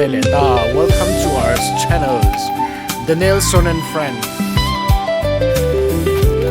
ve leh ta welcome to our channels the Nelson and friends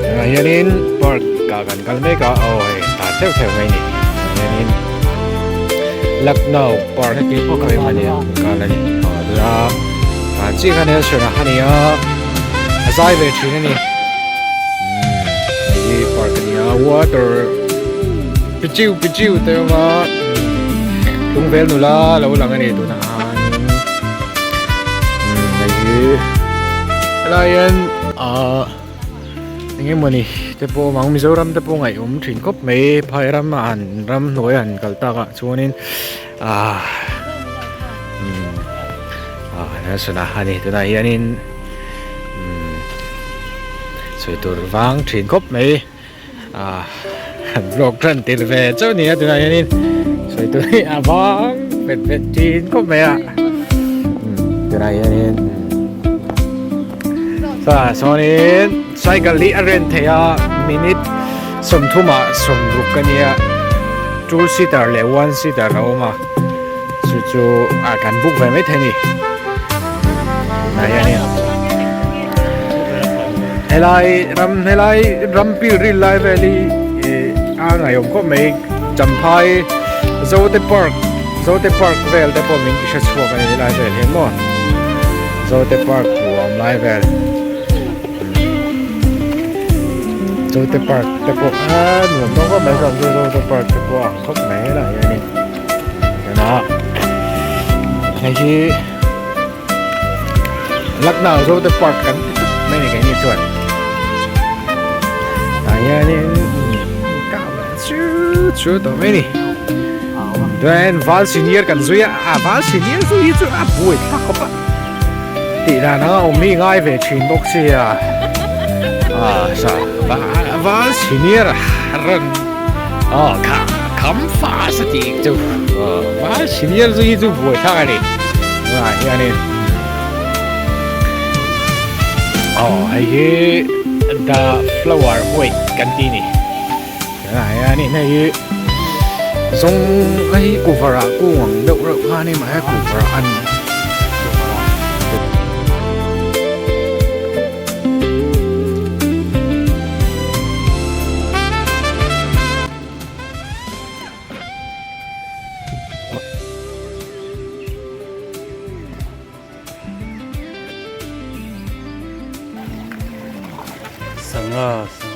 tunah hianin park ah kan kal mek a aw hei tah theuh theuh mai a ni hianin Lucknow park khawi hmani ah kan kal a ni aw tuna ah chiah kha Nelson a a ni a a zai ve thin a ni umm hei hi park a ni a water pichiu pichiu te awm a tlungvel nula lo lang a ni tunah khan umm hei hi helai hian ahh eng emawni te pawh a awm ang Mizoram te pawh ngaihawm thin khawp mai phai ram ah han ramhnuai han kal tak ah chuanin ahh umm ah Nelson a ani tunah hianin umm sawi tur vang thin khawp mai. Ah han vlog tan tir ve chauh nia tunah hianin sawi tur hi a vang vet vet thin khawp mai a tunah hianin sa sawnin cycle hi a rent theih a minute sawmthumah sawmruk a nia two seater leh one seater a awm a chu chu ah kan book ve maithei a ni tunah hianin. Helai ram helai ram pil ril lai vel hi ih a ngaihawm khawp mai Champhai Zote park Zote park vel te pawh min ti hre chhuak a ni helai vel hian maw Zote park huam lai vel Zote park te pawh a nuam dawn khawp mai chuan Zote park te pawh a ang khawp mai helai hianin tunah hei hi. Lucknow Zote Park kan ti tawp mai ni keini chuan tah hianin kah chu chu tawh mai ni chuan val senior kan zui a a val senior zui hi chu a buai thlak khawp a tih dan anga awm hi ngai ve thin bawk sia a sa val senior rawn aw kha kham fast a tih chu val senior zui hi chu buai thlak a ni. Tunah hianin aw hei hi the flower white kan tih a ni tunah hianin hei hi zawng hei cover ah kung ang deuh reuh kha a ni mahse cover ah an Sangha sangha.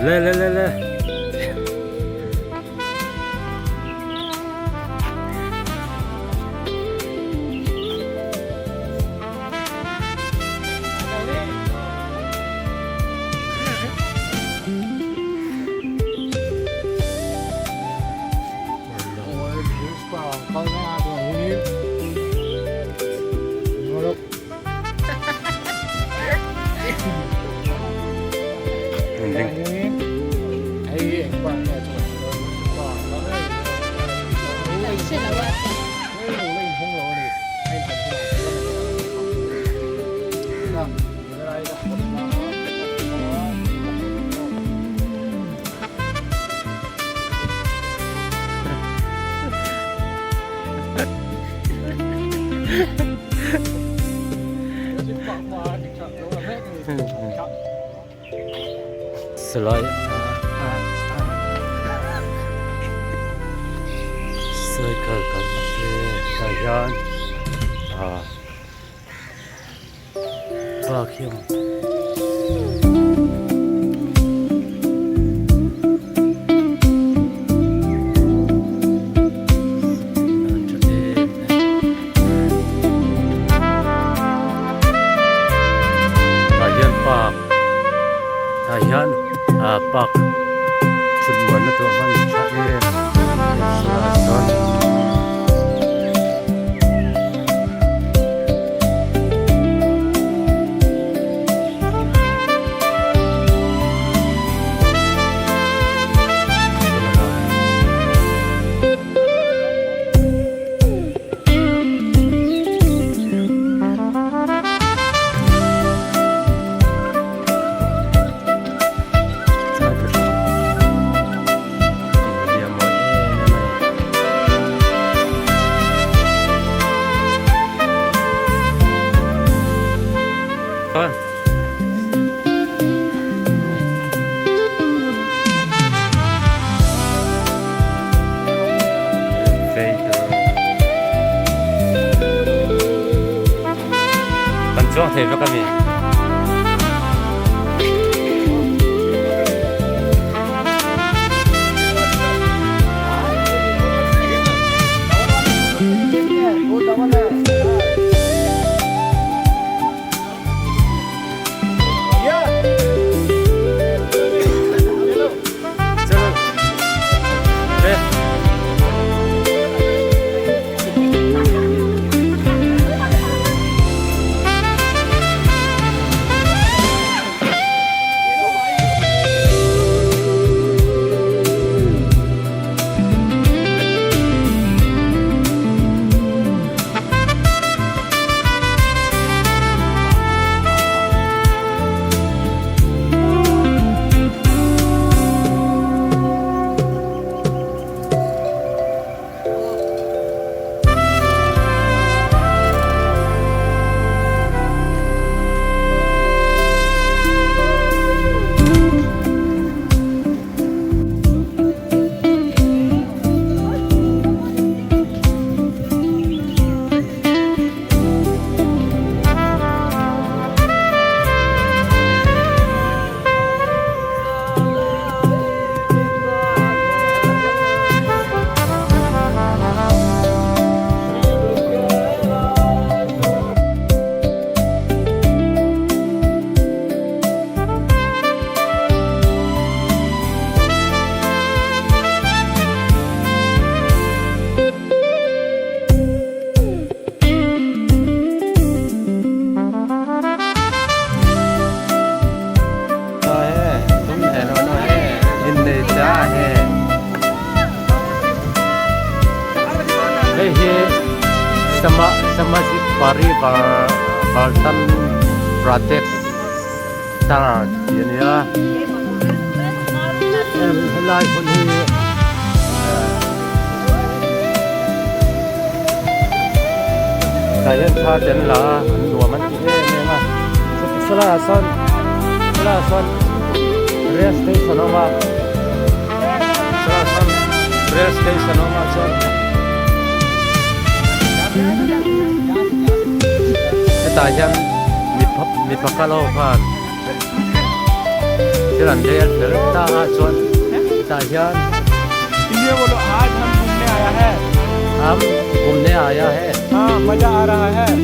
Le le le le. Silai cycle kan te tah hian ah park hi a awm. Tah hian park tah hian ah park thut muanna tur a hman tha em em chuan. Kan chuang thei vek a ni. Hei hi Samajik Parivartan Pradesh Star tih a ni a helai hmun hi tah hian thla te an la a an nuam an ti em em a saw lai ah sawn saw lai ah sawn rail station a awm a saw lai ah sawn rail station a awm a chuan hetah hian mipa kal ho khan thil an rel fel ta a chuan hetah hian hum ghumne aaya hai maza aa raha hai.